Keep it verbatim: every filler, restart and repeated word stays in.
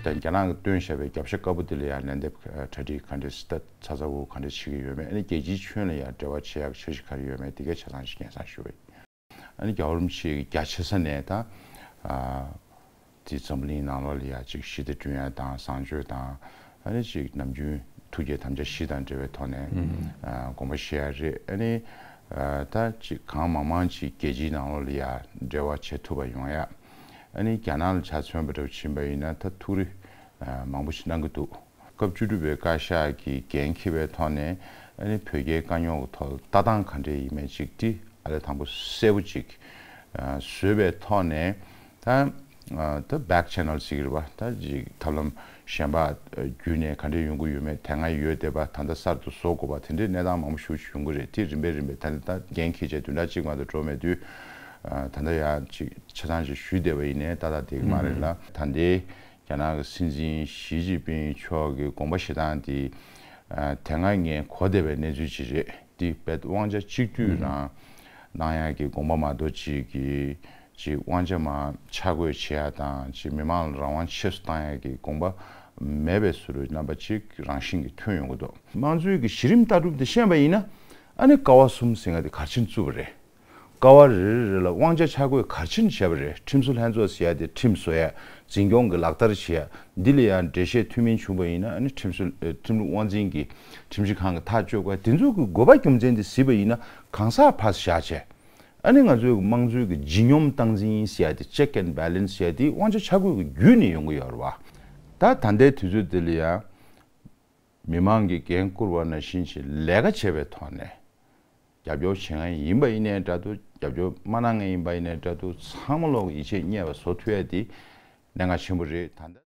དང་རྒྱ་ནག་གིས་བཏོན་བཞག་པའི་རྒྱབ་ཤ་དཀར་པོ་དེ་ལ་ཡང་ལན་འདེབས་གྲ་སྒྲིག་ག་འདྲས་ད་ཚ་ཚ་འུར་འུར་ག་འདྲས་བྱེད་ཀྱི་ཡོད་མེད། ཨ་ནི་རྒྱལ་སྤྱིའི་ཁྱོན་ལ་ཡང་འབྲེལ་བ་བྱེད་ཡག་འཆར་གཞི་ག་རེ་ཡོད་མེད་དེ་གའི་ཆ་ཚང་ཞིག་སྙན་སེང་ཞུ་བ་ཡིན། ཨ་ནི་རྒྱལ་བ་རིན་པོ་ཆེ་གི་རྒྱ་ཆེ་ས་ནས་ད་ཨ་དེ་འཛམ་བུ་གླིང་ནང་ལོགས་ལ་ཡ་ཅིག་ཞི་བདེ་བསྐྲུན་ཡ་དང་བཟང་སྤྱོད་དང་ཨ་ནི་ཅིག་ནམ་རྒྱུན་ཐུགས་བསྐྱེད་དམ་བཅའ་བཞི་དང་འབྲེལ་བའི་ཐོག་ནས་ཨ་དགོངས་པ་བཞེས་ཡ་རེད། ཨ་ནི་ཨ་ད་ཅིག་གང་མང་མང་ཅིག་རྒྱལ་སྤྱིའི་ནང་ལོགས་ལ་ཡ་འབྲེལ་བ་བྱེད་ཐུབ་པ་ཡོང་ཡ། ཨ་ནི་རྒྱ་ནག་ལ་ཆ་མཚོན་པ་འདྲ་བོ་ཕྱིན་པ་ཡིན་ན་ད་ཐུགས་རེ་ཨ་མང་པོ་ཞིག་གནང་གི་འདུག་སྐབས་བཅུ་དྲུག་པའི་བཀའ་ཤག་གིས་འགན་འཁྱེར་བའི་ཐོག་ནས་ཨ་ནི་བོད་རྒྱའི་དཀའ་རྙོག་གི་ཐོག་ལ་ལྟ་སྟངས་ག་འདྲས་ཡིན་མིན་ཅིག་འདི་ཨ་ལས་དང་པོ་གསལ་པོ་ཅིག་ཨ་བཟོས་པའི་ཐོག་ནས་ད་ཨ་ད་back channel་ཟེར་གྱི་རེད་པ། ད་ཅིག་ཐབས་ལམ་གཞན་པ་བརྒྱུད་ནས་ག་འདྲས་ཡོང་གི་ཡོད་མེད། དེ་སྔ་ཡོད་བསྡད་པ་ད་ལྟ་གསར་དུ་བཟོ་དགོས་པ་དེ་འདྲའི་གནས་སྟངས་མང་པོ་ཞེ་པོ་ཅིག་ཡོང་གི་རེད། དེ་རིམ་པས་རིམ་པས་ད་ལྟ་འགན་འཁྱེར་བྱས་བདུན་ཕྲག་གཅིག་མ་གཏོགས་འགྲོ་མེད་དུས་ཨ་ད་ལྟ་ཡང་ཅིག་ཆ་ཚང་ཅིག་ཞུས་བསྡད་པ་ཡིན་ནའི་ཏག་ཏག་བསྡད་ཀྱི་མ་རེད་ལ། ད་ལྟའི་རྒྱ་ནག་གི་སྲིད་འཛིན་ཞི་ཅིན་ཕིང་མཆོག་གི་དགོངས་པ་བཞེས་སྟངས་དེ་ཨ་དེ་སྔ་ངས་གོ་བསྡད་པའི་གནས་ཚུལ་ཅིག་རེད། དེ་རྦད་དབང་ཆ་གཅིག་སྡུད་རང་གནང་ཡག་གི་དགོངས་པ་མ་གཏོགས་ཅིག་གི་ཅིག་དབང་ཆ་མར་ཆ་བགོས་བྱེད་ཡག་དང་ཅིག་མི་མང་ལ་རང་དབང་ཆེ་སུ་བཏང་ཡག་གི་དགོངས་པ་མེད་པའི་བཟོ་འདྲ་རྣམ་པ་ཅིག་རང་བཞིན་གྱིས་ཐོན་ཡོང་གི་འདུག་དམངས་གཙོའི་གི་གཞི་རིམ་ལྟ་གྲུབ་དེ་ཤེས་པ་ཡིན་ན་ཨ་ནི་ཀ་བ་གསུམ་ཟེར་ཡག་དེ་ག་རེ་བྱས་ནས་བཙུགས་པ་རེད། ཀ་བ་རེ་རེ་རེ་ལ་དབང་ཆ་ཆ་བགོས་ག་རེ་བྱས་ནས་བྱས་པ་རེད། ཁྲིམས་བཟོ་ལྷན་ཚོགས་ཟེར་ཡག་དེ་ཁྲིམས་བཟོ་ཡག་འཛིན་སྐྱོང་གི་ལག་བསྟར་བྱེད་ཡག་འདི་ལ་ཡང་འགྲེལ་བཤད་མཐུན་མིན་བྱུང་པ་ཡིན་ན་ཨ་ནི་ཁྲིམས་བཟོ་ཨ་ཁྲིམས་ལུགས་དབང་འཛིན་གྱི་ཁྲིམས་ཞིབ་ཁང་གིས་ཐག་གཅོད་དགོས། དེ་ཚོ་གི་དགོས་པ་རྒྱུ་མཚན་དེ་གཟིགས་པ་ཡིན་ན་གང་ཟག་ཕར་བཞག་བྱས། ཨ་ནི་ང་ཚོའི་དམངས་གཙོའི་གི་ལྗིད་སྙོམས་སྟངས་འཛིན་ཟེར་ཡག་དེ་check and balance་ཟེར་ཡག་དེ་དབང་ཆ་ཆ་བགོས་ཀྱི་བརྒྱུད་ནས་ཡོང་གི་ཡོད་རེད་བ། ད་ད་ལྟའི་དུས་ཚོད་འདི་ལ་ཡང་མི་མང་གིས་འགན་བསྐུར་བ་ནང་བཞིན་ཞིག་ལས་ཀ་བྱེད་པའི་ཐོག་ནས་རྒྱབ་སྐྱོར་བྱེད་མཁན་ཡིན་པ་ཡིན་ནའི་འདྲ་འདུག་རྒྱབ་སྐྱོར་མ་གནང་མཁན་ཡིན་པ་ཡིན་ནའི་འདྲ་འདུག་ཚང་མ་ལོག་ཡིད་ཆེས་རྙེད་པ་བཟོ་ཐུབ་ཡག་དེ་གནད་འགག་ཆེན་པོ་རེད། ད་ལྟ།